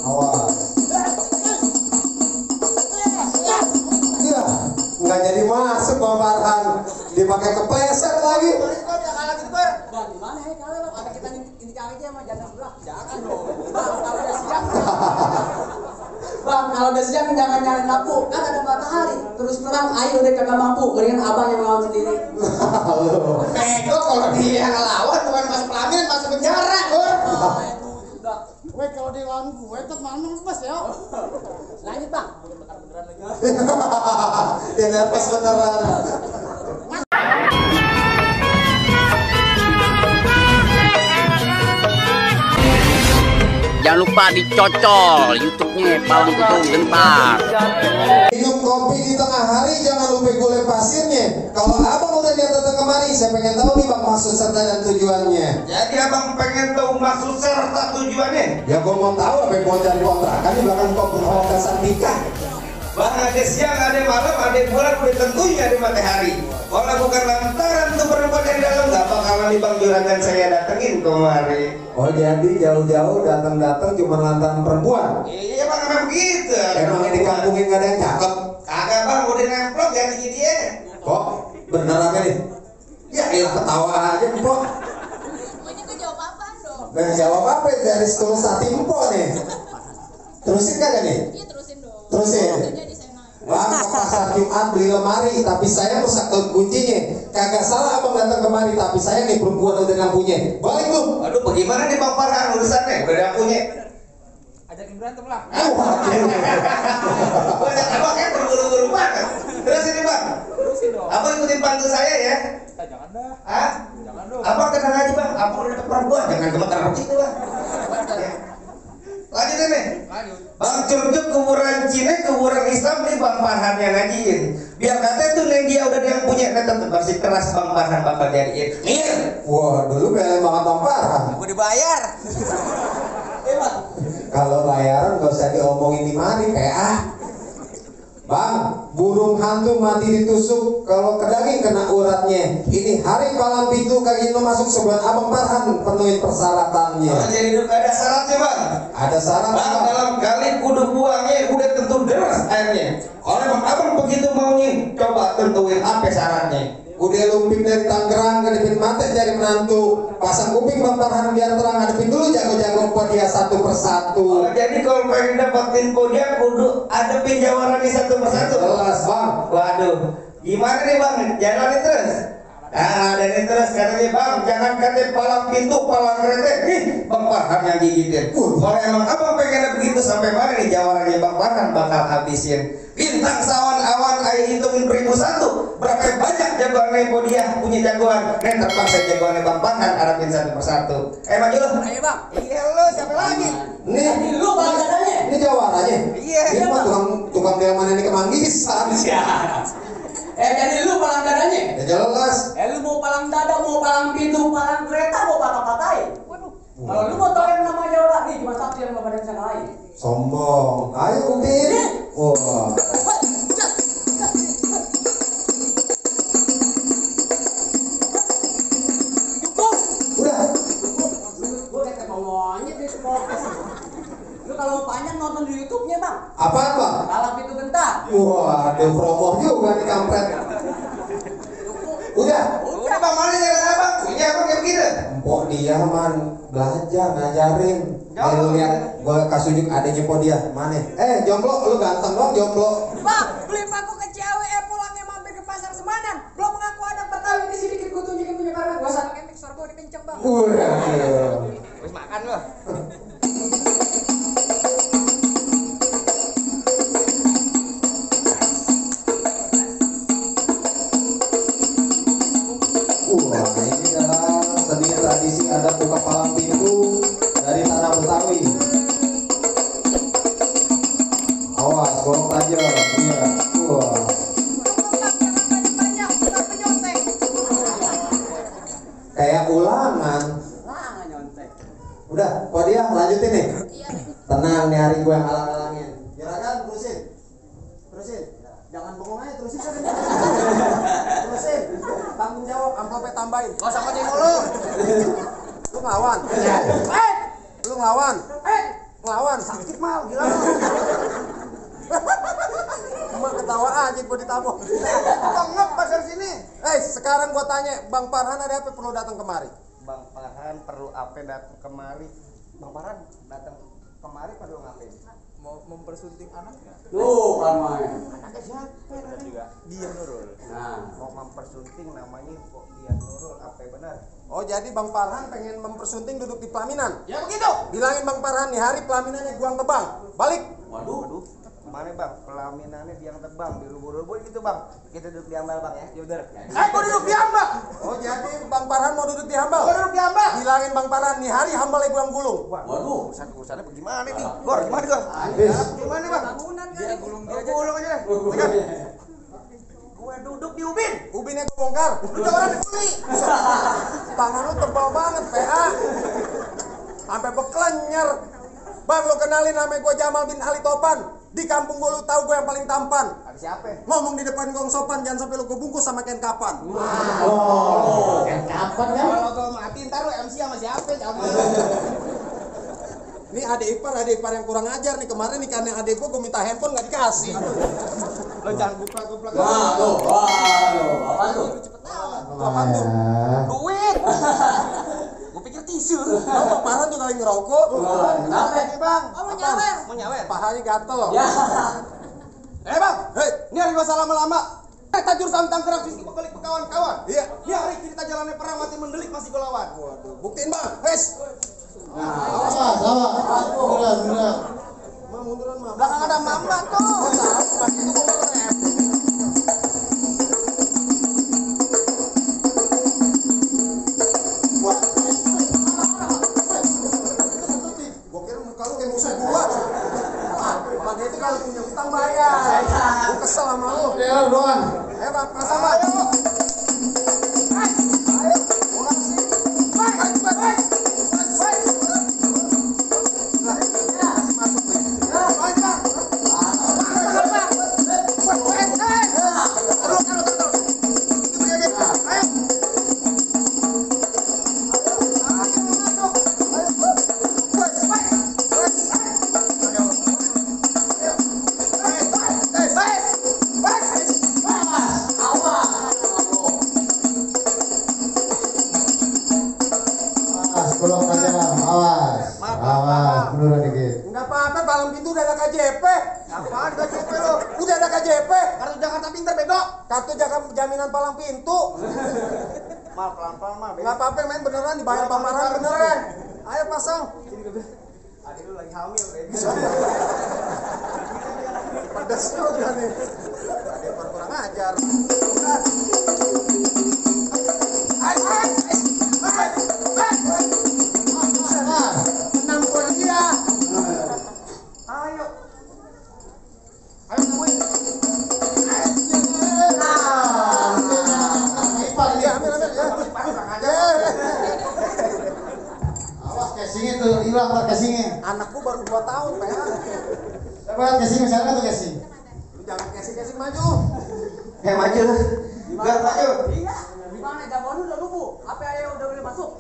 Awas. Iya, nggak jadi masuk Bang Farhan. Dipakai kepleset lagi. Bang, gimana ya kalau ada kita ini aja sama jangan sebelah. Jangan dong. Bang, kalau udah siang. Bang, kalau udah siang jangan nyalain lampu. Kan ada matahari. Terus terang, ayo udah kagak mampu. Mendingan abang yang ngelawan sendiri. Bego kalau dia ngelawan bukan masuk pelaminan, masuk penjara, Bur. Gue kalau dia lawan gue tetap malam bos ya. Lanjut bang. Beneran lagi. Dia nervous beneran. Jangan lupa dicocol YouTube-nya Palang Pitu Gentar. Minum kopi di tengah hari, jangan lupa gulai pasirnya. Kalau abang udah lihat datang kemari, saya pengen tahu nih bang maksud serta dan tujuannya. Jadi abang pengen tahu maksud serta tujuannya? Ya gua mau tahu apa yang mau cari kontrakan di belakang kau berhokasan nikah. Bang, ada siang, ada malam, ada bulan, udah tentunya ada matahari. Kalau bukan lantaran tuh perempuan dari dalam, gak bakalan nih bang juragan saya datengin kemari. Oh jadi jauh-jauh datang-datang cuma lantaran perempuan? Iya bang, emang begitu. Emang di kampungin gak ada yang cakep? Kagak bang, udah nemplok ganti dia. Kok bener apa nih? Ya ilah ketawa aja Mpok. Ini gue jawab apa dong? Gak jawab apa dari setulus hati Mpok nih. Terusin kagak nih? Iya terusin dong. Terusin. Udah jadi sana. Bang, ke pasar Jumat beli lemari, tapi saya rusak kuncinya. Kagak salah abang datang kemari, tapi saya nih perempuan udah lampunya. Balik lu. Aduh, bagaimana nih bang Farhan urusannya? Udah ada punya. Ajakin berantem lah. Banyak abang kan terburu-buru banget. Terus ini bang, Terusin dong. abang ikutin pantun saya ya. Jangan dah. Hah? Jangan dong. Abang tenang aja bang, abang udah dapet perempuan, jangan gemetar begitu bang. Ya. Lanjut nih. Lanjut. Bang Curcuk kuburan Cina, kuburan Islam nih bang Farhan yang ngajiin. Biar katanya tuh neng dia udah yang punya, tetap masih keras bang Farhan bakal jadiin. Iya. Wah, dulu belain banget Bang Farhan. Gue dibayar. Kalau bayaran gak usah diomongin di mari, PA. Bang, burung hantu mati ditusuk, kalau ke daging kena uratnya. Ini hari Palang Pitu kagak masuk sebulan abang Farhan penuhin persyaratannya. Oh, jadi udah ada syaratnya bang. Ada syarat Bang, bang. dalam kali kudu buangnya udah tentu deras airnya. Oleh bang abang begitu maunya, coba tentuin apa syaratnya. Udah lumping dari Tangerang, ngadepin mata jadi menantu. Pasang kuping Bang Farhan biar terang, ngadepin dulu jago-jago dia satu persatu. Oh, jadi kalau pengen dapetin dia kudu ada penjawaran nih satu persatu. Jelas bang. Waduh, gimana nih bang? Jalanin terus. Nah, ada nih terus katanya bang, jangan katanya palang pintu, palang kereta. Nih, bang Farhan yang gigitin. Kalau emang abang pengen begitu sampai mana nih jawarannya bang Farhan bakal habisin. Bintang sawan awan ayo hitungin 1001. Berapa banyak jagoan dia punya jagoan. Nih terpaksa jagoannya bang Farhan harapin satu persatu. Maju lo. Ayo bang. Iya lo, siapa lagi? Nih, Lu bang dadanya. ini jawabannya. Iya. Ini mah tukang delman ini kemanggisan. Jadi lu palang dadanya. Ya jelas. Lu mau palang dada, mau palang pintu, palang kereta, mau patah-patahin. Waduh. Kalau lu mau tau yang namanya orang nih cuma satu yang gak ada yang lain. Sombong. Ayo buktiin. Wah. Udah. Gue kayak mau monyet nih semua. Lu kalau panjang nonton di YouTube-nya bang. Apaan bang? Palang Pitu Gentar. Wah, ada promo juga nih kampret. Udah. Udah bang, mana jalan abang? Punya abang kayak begitu. Empok dia man belajar ngajarin. Lu lihat gua kasih unjuk adanya po dia. Mana? Jomblo, lu ganteng dong jomblo. Bang, beli paku ke cewek, pulangnya mampir ke pasar Semanan. Belum mengaku ada Betawi di sini, gue tunjukin punya karena gua sana ketik sorgo dikenceng bang. Wis makan lo. Wah, ini adalah seni tradisi adat buka palang pintu dari tanah Betawi. Awas, golok aja. Iya. Wah. Jangan banyak-banyak, tetap penyontek. Kayak ulangan. Lah nyontek. Udah, kok dia lanjutin nih. Iya. Tenang nih hari gue yang halang-halangin. Juragan terusin. Terusin. Jangan bengong aja terusin kan. Terusin. Tanggung jawab, amplopnya tambahin. Gak usah koceng mulu. Lu ngelawan. Lu ngelawan. Ngelawan. sakit mal, gila lu. Emang ketawa aja gua ditabok. Tengep pasar sini. Sekarang gua tanya, Bang Farhan ada apa perlu datang kemari? Bang Farhan perlu apa datang kemari? Bang Farhan datang kemari perlu ngapain? Mau mempersunting anaknya. Tuh, ramai. Anaknya siapa? Juga dia Nurul. Nah, Mau mempersunting namanya kok dia Nurul, apa benar? Oh, jadi Bang Farhan pengen mempersunting duduk di pelaminan. Ya begitu. Bilangin Bang Farhan nih hari pelaminannya gua yang tebang. Balik. Waduh, kemana bang? Pelaminannya biang tebang, dirubur-rubur gitu bang. Kita duduk di ambal bang ya. Ya udah. Gua duduk di ambal. Oh, jadi Bang Farhan mau duduk di hambal. Gua duduk di ambal. Bilangin Bang Farhan nih hari hambalnya gua yang gulung. waduh. Urusannya bagaimana nih? Gor, gimana Gor? Gimana bang? Bangunan Dia kali. gulung dia aja. Gulung aja deh. Gue duduk di ubin. Ubinnya gua bongkar. Udah orang dibeli. Tangan lu tebal banget, PA. Sampai beklenyer. Bang, lu kenalin namanya gua Jamal bin Ali Topan. Di kampung gua lu tahu gua yang paling tampan. Ada siapa? Ngomong di depan gong sopan, jangan sampai lu gua bungkus sama kain kapan. Kapan kan? Kalau gue mati ntar lu MC sama siapa? Jangan. Ini adik ipar yang kurang ajar nih. Kemarin nih karena adik gua minta handphone nggak dikasih. Lo jangan guplak-guplak. Waduh, apa tuh? Apaan tuh? Duit. Gue pikir tisu. Oh, Bang Farhan juga lagi ngerokok. Kenapa nih bang? Oh, mau nyawer. Mau nyawer? Pahanya gatel loh. Ya. Bang, Hei, ini hari masa lama-lama. Tajur santang kerak sisi bekelik kawan-kawan. iya. Ini hari cerita jalannya perang mati mendelik masih gue lawan. Waduh, buktiin Bang. Wes. Munduran, Mam. Belakang ada mama tuh. Gua kira muka lu kayak musuh gua. Bang itu kalau punya utang bayar. Gua kesel sama lu. Ya doang. Ayo Bang, pasang Bang. Ayo. Tolong aja bang, awas, menurun dikit. Enggak apa-apa, palang pintu udah ada KJP. Apaan KJP lo? Udah ada KJP. Kartu Jakarta Pintar bego. Kartu jaminan palang pintu. Mal pelan-pelan mal. Enggak apa-apa, main beneran dibayar Bang Farhan beneran. Ayo pasang. Adik lu lagi hamil bego. Pedas juga nih. Ada kurang ajar. Tenang kok dia. Ayo. Ayo temuin. Iya, ambil ya. Awas casingnya tuh hilang tak casingnya. Anakku baru 2 tahun, PA. Coba casing misalnya tuh casing. Lu jangan kasih maju. Maju. Gak maju. Iya. Gimana jagoan lu udah lubu? Apa ayo udah boleh masuk?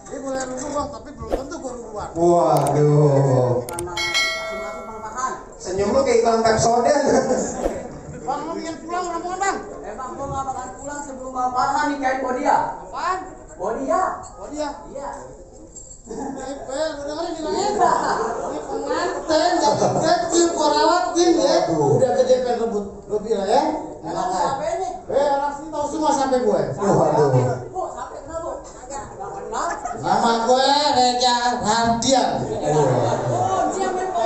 Ini boleh dulu Bang, tapi belum tentu gua duluan. Waduh. Karena langsung masuk Bang Farhan. Senyum lu kayak iklan Pepsodent. Bang, lu ingin pulang rombongan Bang? Bang, gua nggak bakalan pulang sebelum Bang Farhan nikahin Bodia. Apaan? Bodia. Bodia. Iya. Lu dengerin bilangnya. Ini pengantin, jadi kecil, kok rawatin ya. Udah gede pengen rebut. Lu bilang ya. Emang siapa ini? Orang sini tahu semua sampai gue. Waduh. Bu, sampai kenal Bu? Nggak kenal. Nama gue Reja Hardian. Oh, siapa Bu?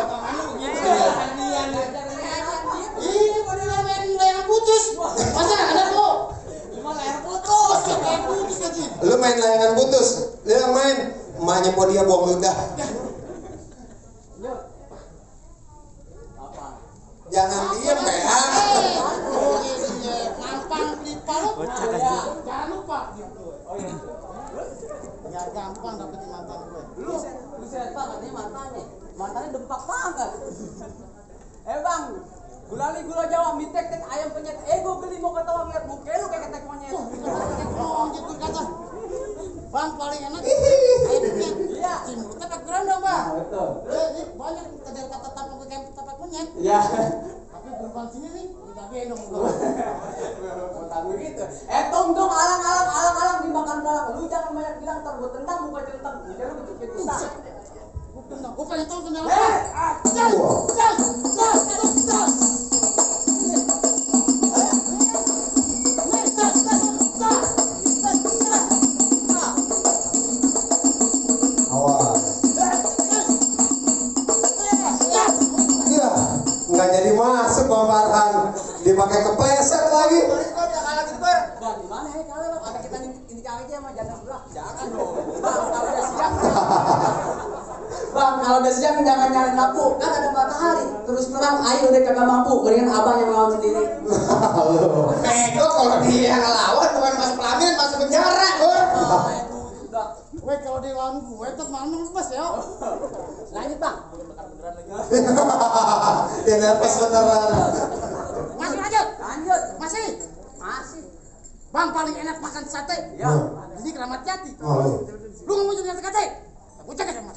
Ini gue main layang putus. Masa ada bu? Gimana layar putus? Layang putus lagi. Lu main layangan putus. Lu yang main emaknya Bodia buang ludah. Yuk. Apa? Jangan diem, PA. Gampang beli palu. Ya. Jangan lupa. Oh iya. Ya gampang dapetin mantan gue. Lu sehat banget nih mantannya. Mantannya dempak banget. Bang, gula Jawa mie tek ayam penyet. Gue beli mau ketawa ngeliat muka lu kayak ketek monyet. Oh, gitu kata. Bang paling enak ayamnya. Iya. Cimurnya tak kurang dong bang. Betul. Ini banyak dari kata tapak ke tempat monyet. Ya. Tapi bukan sini nih, kita gendong. Mau tahu gitu. Dong, alang dimakan belakang. Lu jangan banyak bilang ntar gua tendang muka centang. Udah lu kejepit susah. Gue pengen tahu tentang Eh, apa. Awas. Iya, nggak jadi masuk Bang Farhan. Dipakai kepleset lagi. Bang, gimana ya kalau ada kita ini aja sama jangan sebelah. Jangan dong. Bang, kalau udah siang. Bang, kalau udah siang jangan nyalain lampu. Kan ada matahari. Terus terang, ayo udah kagak mampu. Mendingan abang yang ngelawan sendiri. Bego kalau dia ngelawan bukan masuk pelaminan, masuk penjara, Bur. Gue kalau dia lawan gue tuh malam bebas ya. Lanjut, Bang. Dia nervous beneran. Masih lanjut. Masih. Bang paling enak makan sate. Ya. Jadi Keramat Jati. Oh, Lu nggak mau jadi sate? Aku cek aja mas.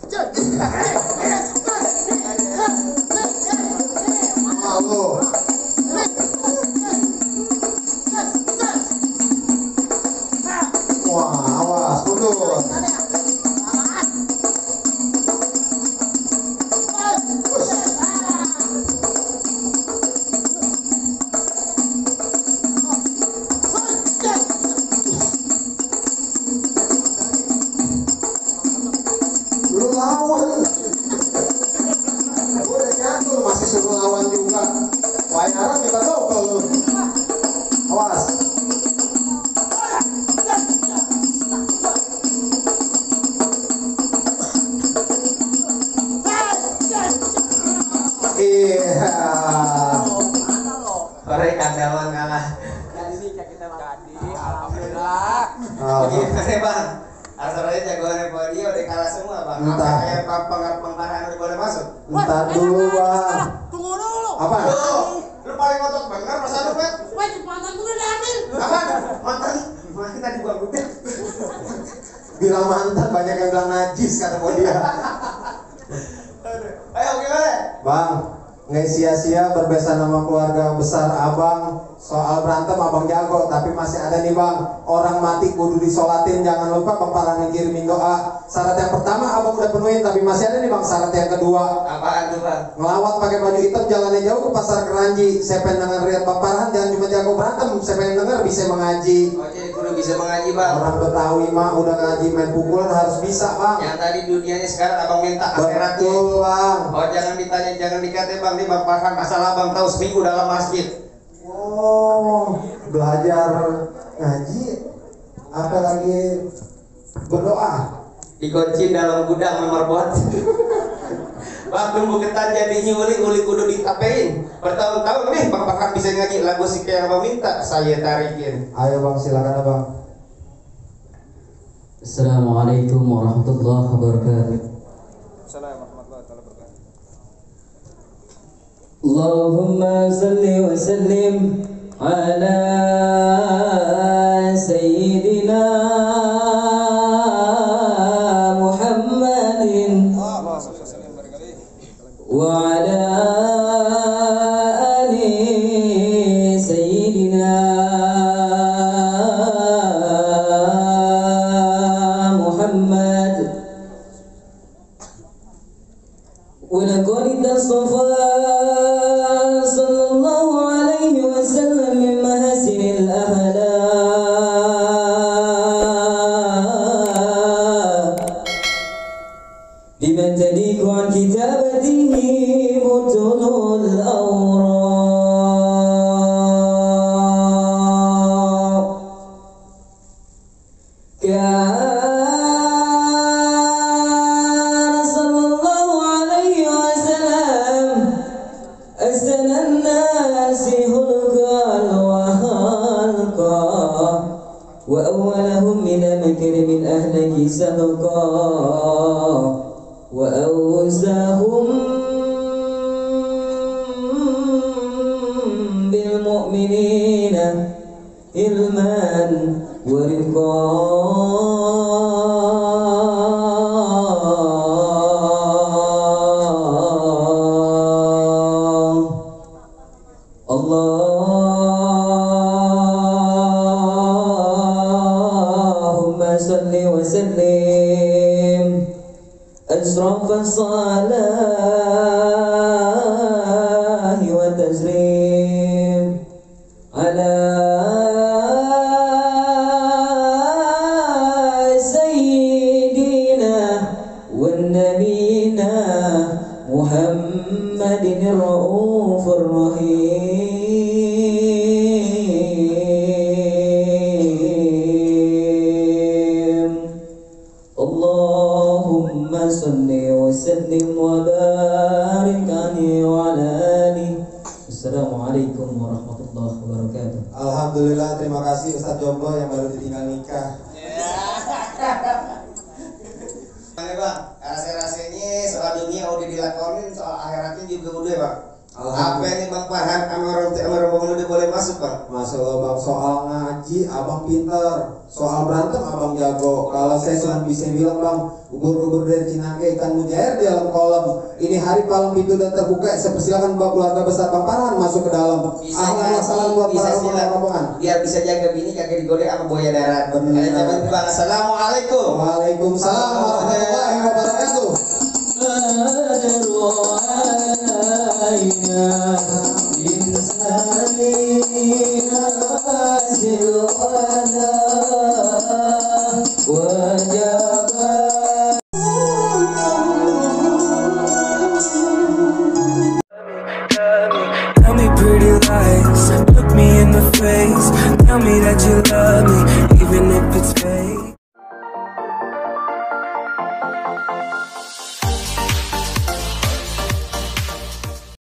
malu. Wah, awas, mundur. Lu lawan. Gua udah jatuh masih suruh lawan juga. Wah, harap minta double lu. Awas. Iya. Mana lo? Korek kandawan kalah. Jadi nikah kita jadi alhamdulillah. Gimana Bang? Asalnya jagoannya Podio udah kalah semua Bang. Entah. Kayak pengarahan udah boleh masuk. Entar dulu, Bang. Tunggu dulu. Apa? Lu paling ngotot bener perasaan lu, Bet. Weh, mantan gue udah diambil. Apa? Mantan tadi gua udah. Bilang mantan banyak yang bilang najis kata dia. Ayo gimana? Bang, nggak sia-sia berbesan sama keluarga besar abang. Soal berantem abang jago, tapi masih ada nih bang. Orang mati kudu disolatin, jangan lupa Bang Farhan yang kirimin doa. Syarat yang pertama abang udah penuhin, tapi masih ada nih bang syarat yang kedua. Apaan tuh Bang? Ngelawat pakai baju hitam, jalannya jauh ke pasar Keranji. Saya pengen denger riat Bang Farhan, jangan cuma jago berantem. Saya pengen denger bisa mengaji. Oke, kudu bisa mengaji Bang. Orang Betawi mah udah ngaji main pukulan harus bisa bang. Yang tadi dunianya sekarang abang minta akhiratnya. Betul bang. Oh jangan ditanya, jangan dikata Bang, nih Bang Farhan masalah Bang tahu seminggu dalam masjid. Oh, belajar ngaji, apalagi berdoa. Dikunci dalam gudang nomor bot. Bang tunggu ketan jadinya uli kudu ditapein. Bertahun-tahun nih Bang Farhan bisa ngaji lagu si yang abang minta, saya tarikin. Ayo bang, silakan abang. Assalamualaikum warahmatullahi wabarakatuh. Assalamualaikum warahmatullahi wabarakatuh. Allahumma salli wa sallim ala sayyidina Muhammadin wa ala ali sayyidina Muhammad wa laqad tasafa sallallahu alaihi wasallam min mahasinil akhlaq bima tadiku an kitabatihi butunul awraq kana sallallahu alaihi wasallam أحسن الناس خلقا وخلقا وأولهم من مكرم الأهلك سبقا وأوزاهم بالمؤمنين علما ورفقا الصلاة والتسليم على سيدنا ونبينا محمد الرؤوف الرحيم اللهم صل وسلم وبارك عليه وعلى آله. Assalamualaikum warahmatullahi wabarakatuh. Alhamdulillah, terima kasih Ustadz Jomblo yang baru ditinggal nikah. Mana bang, rasa-rasanya soal dunia udah dilakonin, soal akhiratnya juga udah bang. Apa ini bang Farhan sama orang udah boleh masuk bang? Masya Allah bang, soal ngaji abang pinter, soal berantem abang jago. Kalau saya cuma bisa bilang bang, ubur-ubur dari Cinangke ikan mujair di dalam kolam. Ini hari palang pintu dan terbuka. Saya persilakan bang keluarga besar Bang Farhan masuk ke dalam. Ahlan salam buat para rombongan. Biar bisa jaga bini kagak digoda sama buaya darat. Bang, assalamualaikum. Waalaikumsalam warahmatullahi wabarakatuh. Tell me pretty lies, look me in the face. Tell me that you love me.